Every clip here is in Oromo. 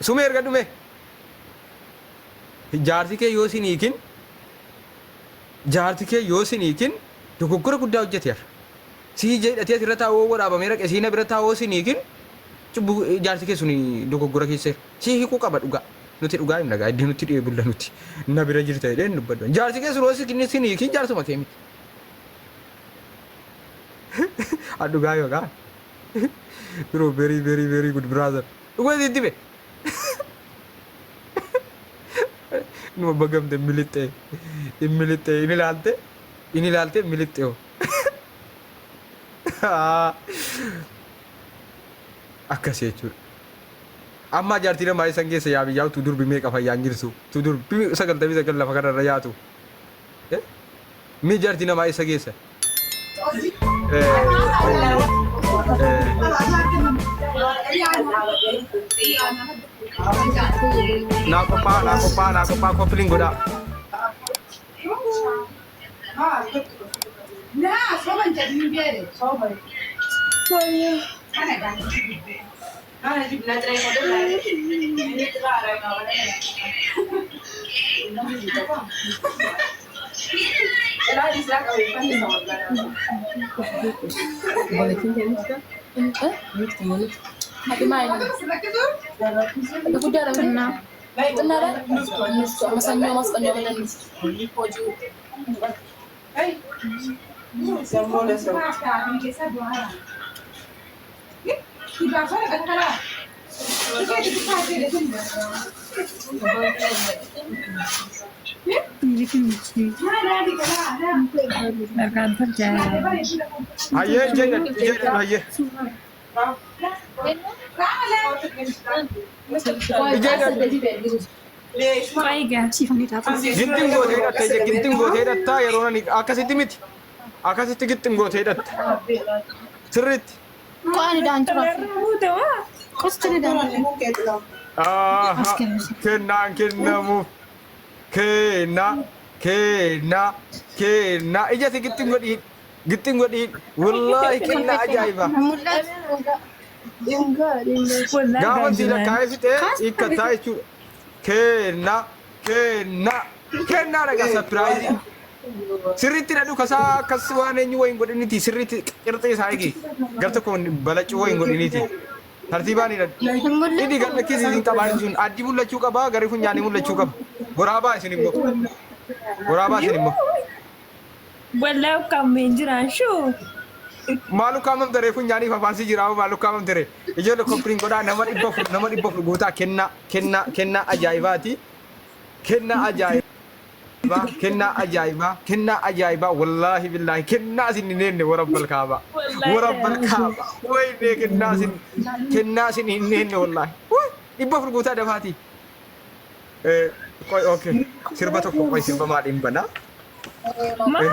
Sumee erga dhume. Jaarsi kee yoo sin hiikin jaarsi kee yoo sin hiikin dogoggora guddaa hojjeteera. Sii ija hidhatee asirra taa'uu waraabamee raqe siina bira taa'uu sin hiikin cubbuu jaarsi kee sun dogoggora keessa jira. Sii hiikuu qaba dhugaa. Nuti dhugaa himna gaa iddoo nutti dhi'ee bulla nuti na bira jirta jedhee hin dubbadhu. Jaarsi kee sun yoo sin hiikin jaarsuma kee miti. Dhugaa yoo gaa. Bro very very very good brother. Dhugaa sitti be. Numa bagamte milixxee. In milixxee in ilaalte in ilaalte milixxee hoo. Akkas jechuudha. Ammaa jaartii namaa isan keessa yaa biyyaa utuu durbi meeqa fayyaan jirtu. Utuu durbi 99 lafa kanarra yaatu. Mee jaartii namaa eessa geessa? Naa qophaa naa qophaa naa qophaa koppiliin godhaa. Hayyee ija hidhadhu ija hidhadhu hayyee. Ija hidhadhu. Gixxin gootee hidhatta ija gixxin gootee hidhattaa yeroo nani akkasitti miti. Akkasitti gixxin gootee hidhatta. Sirriitti. Aha, Kennaan kennamuuf. Kennaa, kennaa, kennaa. Ija si gixxin godhii. Gixxin godhii. Wallaahi kennaa ajaa'ibaa. Gaafa si lakkaa'ee fixee hiikkataa jechuudha. Kennaa, kennaa, kennaa dhagaa sapiraayizii. Sirriitti hidhadhu kasaa akkas waan eenyu wayiin godhiniti sirriitti qirxii isaa eegi. Gar tokko balacuu wayiin godhiniti. Tartiibaan hidhadhu. Hidhi gad lakkisi isin qabaa sun addi mul'achuu qaba garri funyaanii mul'achuu qaba. Goraabaa isin immoo. Goraabaa isin immoo. Wallah ukkaamameen jiraan shuu. Maal ukkaamamte ree funyaaniif afaan si jiraa maal ukkaamamte ree. Ijoollee koppiriin godhaa nama 400 nama 400 guutaa kennaa kennaa kennaa ajaa'ibaati. Kennaa ajaa'ibaa. Kennaa ajaa'ibaa kennaa ajaa'ibaa wallaahi billaahi kennaa isin hin eenne warabbal kaabaa warabbal kaabaa waynee kennaa isin kennaa isin hin eenne wallaahi 400 guutaa dafaatii. Qoy okay sirba tokko qoy sirba maaliin banaa? Maa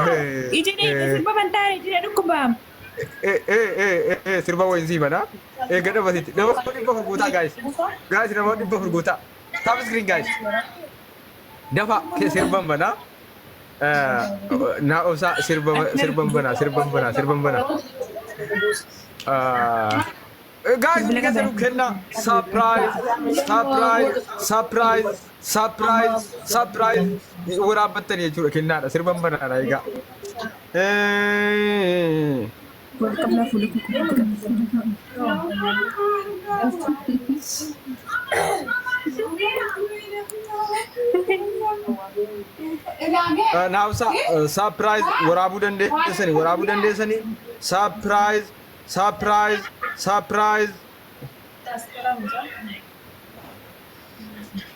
iji dheedhe sirba bantaare iji dhukkubaam. Sirba wayin sii banaa. Eega dhabatitti nama 400 guutaa guys guys nama 400 guutaa tap screen guys. Dafa sirban banaa. Naa obsaa sirba sirban banaa sirban banaa sirban banaa. Guys hundi keessanuu kennaa surprise surprise surprise surprise surprise waraabbattanii jechuudha kennaadha sirban banaadha egaa. Naafsa surprise waraabuu dandeessanii waraabuu dandeessanii surprise surprise surprise.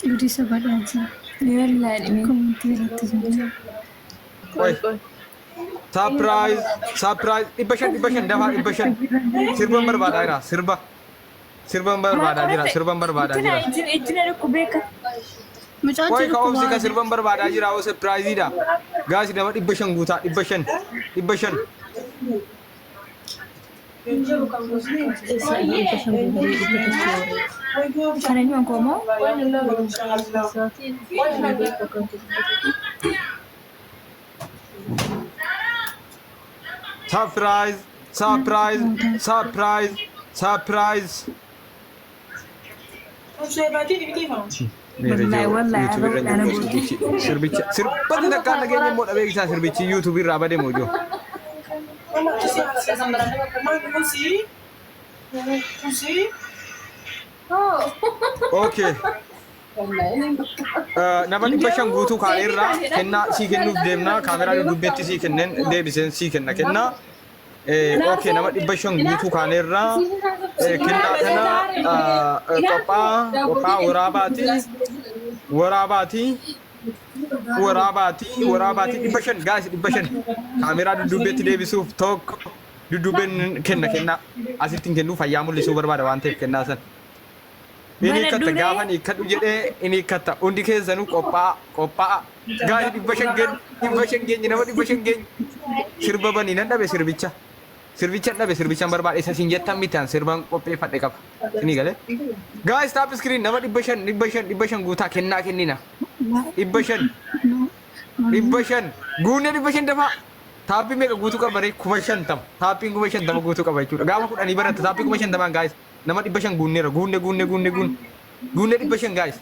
Gudisa badhaasa. Komentii irratti jira. Qoy. Surprise surprise 500 500 dafaa 500 sirban barbaadaa jira sirba sirban barbaadaa jira sirban barbaadaa jira. Ijji na dhukkubeeka. Mucaan Qoy jiru ka obsi ka kumaa. sirban barbaadaa jira oo surprise dha. Gaasi nama 500 guutaa 500 500. Kan eenyuun koo moo? Surprise surprise surprise surprise. Wallahi wallahi YouTube irra ana jiru sirbichi sirbicha sirbatti takkaan dhageenya immoo dhabee isaa sirbichi YouTube irraa bade moo jiru. Okay. Nama 500 guutuu kaaneerraa kennaa sii kennuuf deemnaa, kaameraa dudubbeetti sii kenneen deebiseen sii kenna kennaa. Okay, nama 500 guutuu kaaneerraa kennaa kana qophaa qophaa waraabaati waraabaati waraabaati waraabaati 500 guys, 500 kaameraa dudubbeetti deebisuuf tokko duddubbeen kenna kennaa asitti hin kennuu, fayyaa mul'isuu barbaada waan ta'eef kennaa san. Inni hiikkata. Banadhuuree. Gaafa hiikkadhu jedhee inni hiikkata. Hundi keessanuu qophaa'a qophaa'a. Gaafa 500 geenye, 500 geenye, nama 500 geenye. Sirba banii nan dhabe sirbicha. Sirbicha hin dhabe, sirbicha hin barbaade, isa siin jettan miti, an sirban qopheeffadhe qaba. Isinii galee. Guys, tap screen, nama 500, 500, 500 guutaa, kennaa kennina. 500, 500 guunnee, 500 dafaa. Taappii meeqa guutuu qaba ree? 50,000. Taappiin 50,000 guutuu qaba jechuudha. Gaafa 10 baratta taappii 50,000n guys. Nama 500 guunneera. Guunne guunne guunne guunne. Guunne 500 guys.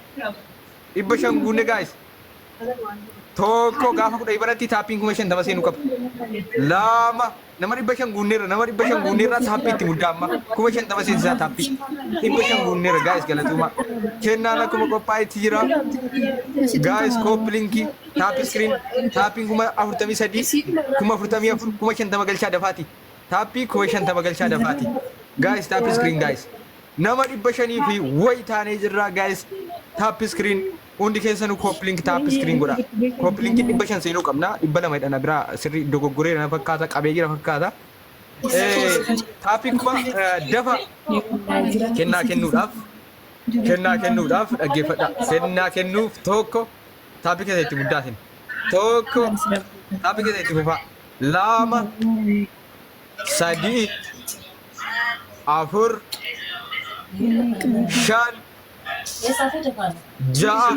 500 guunne guys. Tokko, gaafa 10 baratti taappiin 50,000 seenuu qaba. Lama, nama 500 guunneerra, nama 500 guunneerra, taappii itti muddaa amma. 50,000 seensisaa taappii. 500 guunneerra guys, galatuuma. Kennaan akkuma qophaa'etti jira. Guys, copy link, tap screen, taappiin 43,000, 44,000, 50,000 galchaa dafaati. Taappii 50,000 galchaa dafaati. Guys, tap screen guys. Nama 500 fi wayi taanee jirra guys. Tap screen, hundi keessanuu copy link, tap screen godha. Copy link 500 seenuu qabna. 200 hidhana biraa sirrii dogoggoree na fakkaata, qabee jira fakkaata. Taappii kuma dafa kennaa kennuudhaaf, kennaa kennuudhaaf, dhaggeeffadha. Kennaa kennuuf tokko, taappii keessa itti muddaasin. Tokko, taappii keessa itti fufaa. Lama, sadii, afur, shan, ja'a.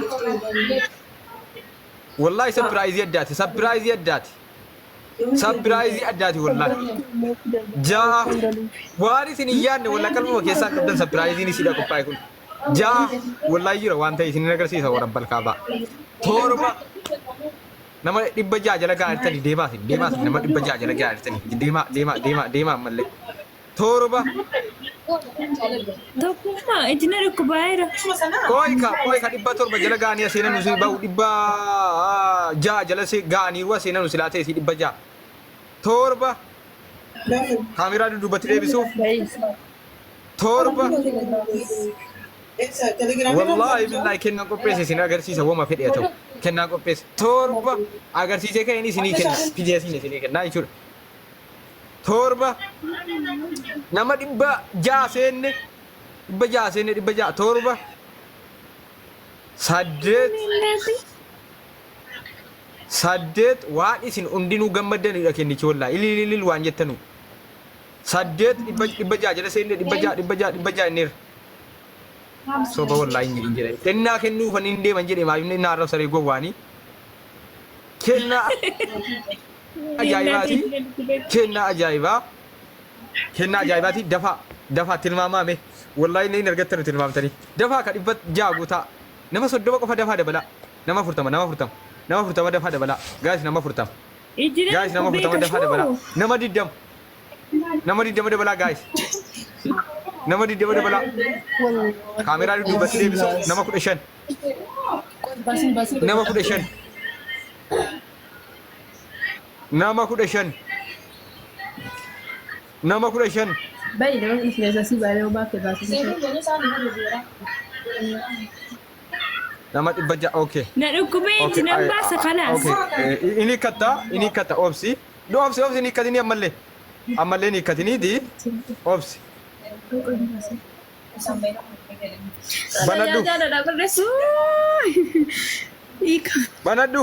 Wallahi surprise addaati, surprise addaati. Surprise addaati wallahi. Ja'a, waan isin hin yaadne wallahi, qalbuma keessaa qabdan surpriseiin isiidha qophaa'e kun. Ja'a, wallahi jira waan ta'e isin agarsiisa warra balkaabaa. Torba, nama 600 jala gahaa jirtanii, deemaa isin, deemaa isin, nama 600 jala gahaa jirtanii, deemaa deemaa deemaa deemaa ammallee. Torba. Tokkummaa ijina dhukkubaayira. Kooyika kooyika, 700 jala gahanii aseenan nusi bahu, 600 jala gahaniiru aseenan nusi laatee isii 600. Torba, kaameraa dudduubatti deebisuuf torba. Wallaahi billaahi kennaan qopheesse isin agarsiisa, wama fedhe haa ta'u. Kennaan qopheesse torba agarsiisee ka'een isinii kenna, fijeesiin isinii kenna jechuudha. Torba, nama 600 seenne, 600 seenne, 600, torba, saddeet, saddeet, waan isin hundinuu gammaddanidha kennichi, wallaahi ilililil waan jettanu. Saddeet, 600 jala seenne, 600, 600, 600 inneera. Soba wallaahi hin jedhin jedhe. Kennaa kennuufan hin deeman jedhe, maayimni inni arrabsaree gowwaanii. Kennaa ajaa'ibaati. Kennaa ajaa'ibaa. Kennaa ajaa'ibaati. Dafaa dafaa tilmaamaame. Wallaahi inni hin argattanu tilmaamtanii. Dafaa ka 600 guutaa. Nama 30 qofa dafaa dabalaa. Nama 40, nama 40, nama 40 dafaa dabalaa. Guys, nama 40. Ijina Guys, nama 40 dafaa dabalaa. Nama 20. Nama 20 dabalaa guys. Nama 20 dabalaa. Kaameraa dudduubatti deebisu, nama 15. Nama 15. Nama 15. Nama 15. Bayi nama influencer baay'ee baafte baasisee. Nama 600, okay. Na dhukkubee Okay, iji nan baasa kalaas. Okay. Inni hiikkatta, inni hiikkatta, obsi. Obsi, obsi, inni hiikkatini ammallee. Ammallee inni hiikkatiniiti. Obsi. Banadhu. Jaalladha barreessu. Hiika. Banadhu.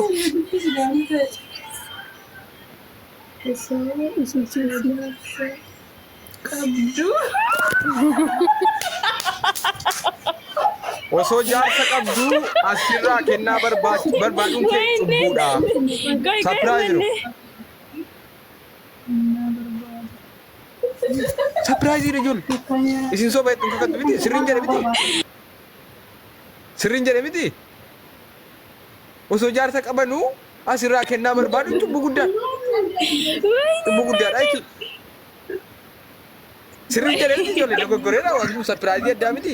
Osoo qabdu. Osoo jaarsa qabdu asirraa kennaa barbaaduun kee cubbuudha. Qoy qoy. Surprise jiru. Manne. Surprise dha ijoollee. Isin soba hedduu kakattu miti, sirriin jedhe miti. Sirriin jedhe miti? Osoo jaarsa qabanuu asirraa kennaa barbaaduun cubbuu guddaadha. Cubbuu guddaadha jechuudha. Sirriin jedhe miti ijoollee dogoggoreera waan kun surprise addaa miti.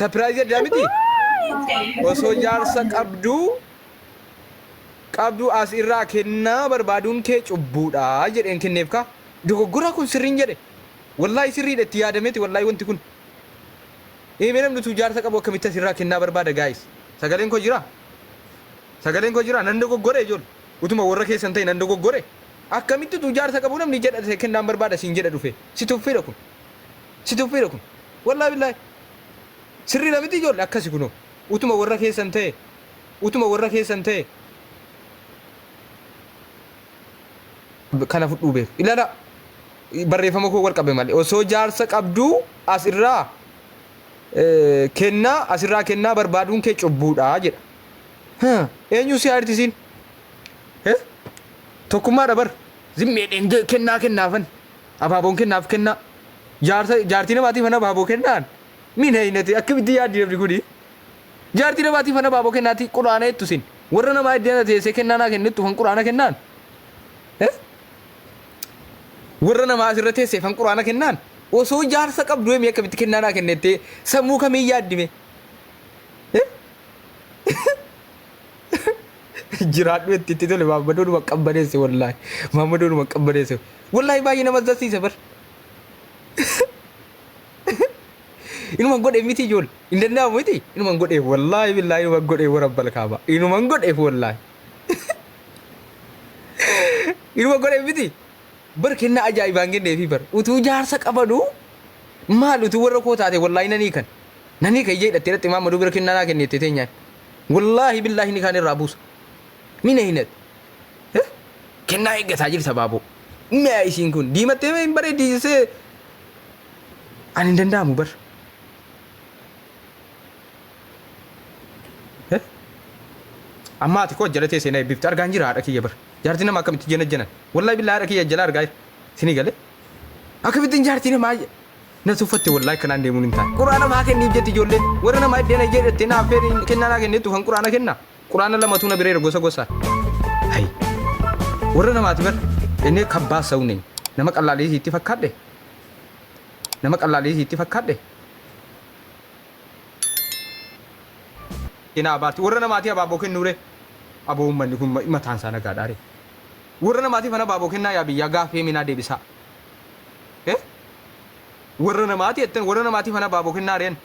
Surprise addaa miti. Osoo jaarsa qabduu qabduu as irraa kennaa barbaaduun kee cubbuudha jedheen kenneef kaa. Dogoggora kun sirriin jedhe. Wallaahi sirriidha itti yaadameeti wallaahi wanti kun. Mee namni utuu jaarsa qabu akkamitti asirraa kennaa barbaada guys? Sagaleen koo jira? Sagaleen koo jira? Nan dogoggore ijoollee. Utuma warra keessan ta'e nan dogoggore. Akkamitti utuu jaarsa qabu namni jedha kennaan barbaada siin jedha dhufe. Si tuffiidha kun. Si tuffiidha kun. Wallaahi billaahi. Sirriidha miti ijoollee akkasi kunoo. Utuma warra keessan ta'e. Utuma warra keessan ta'e. Kana fudhuu beeku. Ilaala barreeffama koo wal qabe malee. Osoo jaarsa qabduu as irraa kennaa asirraa kennaa barbaaduun kee cubbuudha jedha. Eenyu si aartisiin? Tokkummaadha bar. Zimmeedheen kennaa kennaafan. Abaaboon kennaaf kennaa. Jaarsa jaartii namaatiif ana abaaboo kennaan. Min haynati akkamitti yaaddi namni kuni? Jaartii namaatiif ana abaaboo kennaati quraana jettu sin. Warra namaa iddoo teessee kennaa naa kennittu kan quraana kennaan. Warra namaa asirra teessee kan quraana kennaan. Osoo jaarsa qabdu himi akkamitti kennaa naa kennettee sammuu kamiin yaaddime? Jiraadhu itti itti tole maammadoonuma qabbaneesse wallaahi. Maammadoonuma qabbaneesse. Wallaahi baay'ee nama zasiisa bar. Inuma godheef miti ijoollee. Hin danda'amu miti. Inuma godheef wallaahi billaahi inuma godheef warra balkaaba. Inuma godheef wallaahi. Inuma godheef miti. Bar kennaa ajaa'ibaan kenneefi bar. Utuu jaarsa qabanuu maal utuu warra koo taate wallaahi nanii kan. Nanii kan ija hidhattee dhaqxe maammaduu bira kennaa naa kenneettee teenyaan. Wallaahi billaahi ni kaan irraa buusa. Mina hinat. Kennaa eeggataa jirta baaboo. Mi'a isiin kun diimattee hin bareeddi jessee ani hin danda'amu bar. Amma ati koo jala teessee na eebbifte argaan jira haadha kiyya bar. Jaartii nama akkamitti jana janan. Wallaahi billaahi haadha kiyya jala argaa jira. Isinii galee. Akkamittiin jaartii namaa na tuffatte wallaahi kanaan deemuun hin taane. Quraana maa kenniif jetti ijoolleen. Warra namaa iddeen jedhatte naaf kennaa naa kenneettu kan quraana kenna. Quraana lamatu na bireera gosa gosaan. Hay. Warra namaati bar. Inni kabbaa sawne. Nama qallaalee itti fakkaadhe. Nama qallaalee itti fakkaadhe. Ina abaarti. Warra namaati abaaboo kennuure. Aboo uummanni kun mataan isaa nagaadhaare. Warra namaatiif ana abaaboo kennaa yaa biyyaa gaafee minaa deebisaa. Warra namaati jettan warra namaatiif ana abaaboo kennaa reen.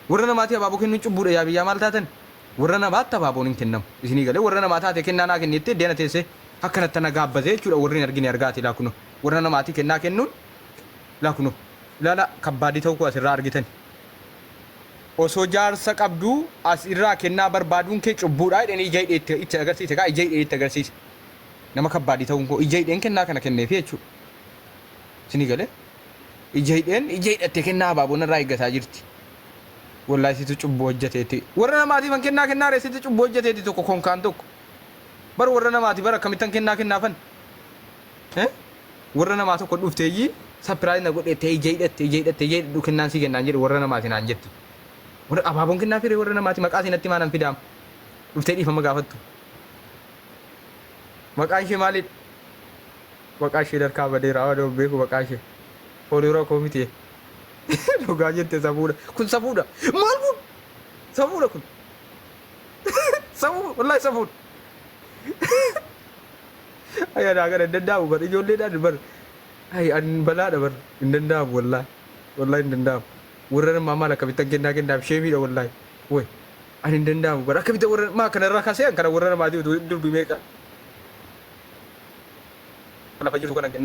Warra namaati abaaboo kennuun cubbuudha yaa biyyaa maal taatan? Warra namaatti abaaboon hin kennamu. Isinii galee warra namaa taate kennaa naa kenni jettee deena teessee akkanatti na gaabbatee jechuudha warri hin argine argaati laa kunoo. Warra namaatii kennaa kennuun laa kunoo. Ilaala kabbaadii ta'uu koo asirraa argitan. Osoo jaarsa qabduu as irraa kennaa barbaaduun kee cubbuudha jedhanii ija hidhee itti agarsiise kaa ija hidhee itti agarsiise. Nama kabbaadii ta'uun koo ija hidheen kennaa kana kenneefi jechuudha. Isinii galee ija hidheen ija hidhattee kennaa abaaboo narraa eeggataa jirti. Wallaahi situ cubbuu hojjateeti. Warra namaatiif an kennaa kennaa ree situ cubbuu hojjateeti tokko konkaan tokko. Bar warra namaati bar akkamittan kennaa kennaafan. Warra namaa tokko dhufteeyyi surprise na godhettee ija hidhatte ija hidhatte ija hidhadhu kennaan sii kennaan jedhu warra namaati naan jetti. Warra abaaboon kennaa firee warra namaati maqaa siinatti maanan fidaam. Dhuftee dhiifama gaafattu. Maqaan ishee maalidha? Maqaa ishee darkaa badeera waan of beeku maqaa ishee. Fooliiroo koo miti. Dhugaa jette safuudha. Kun safuudha. Maal kun? Safuudha kun. Safuu wallaahi safuudha. Ay anaa kana hin danda'amu bar ijoolleedhaan bar. Ay an balaadha bar hin danda'amu wallaahi. Wallaahi hin danda'amu. Warra namaa maal akkamittan kennaa kennaaf sheemiidha wallaahi. Way an hin danda'amu bar akkamitti warra maa kanarraa kaasee an kana warra namaatii utuu durbi meeqa lafa jirtu kana kennaa.